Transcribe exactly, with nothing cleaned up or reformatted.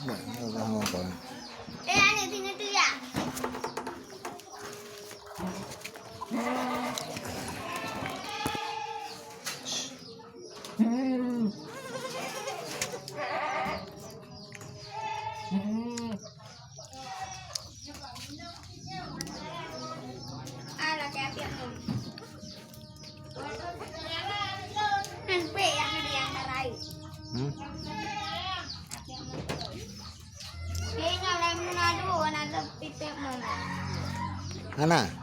Eh, aneuk singoh tu ya. Alah, kayak api aku. Sampai yang ada yang tarai. Hmm? Kayaknya orang Manado, anak lebih pepek mana. Hana?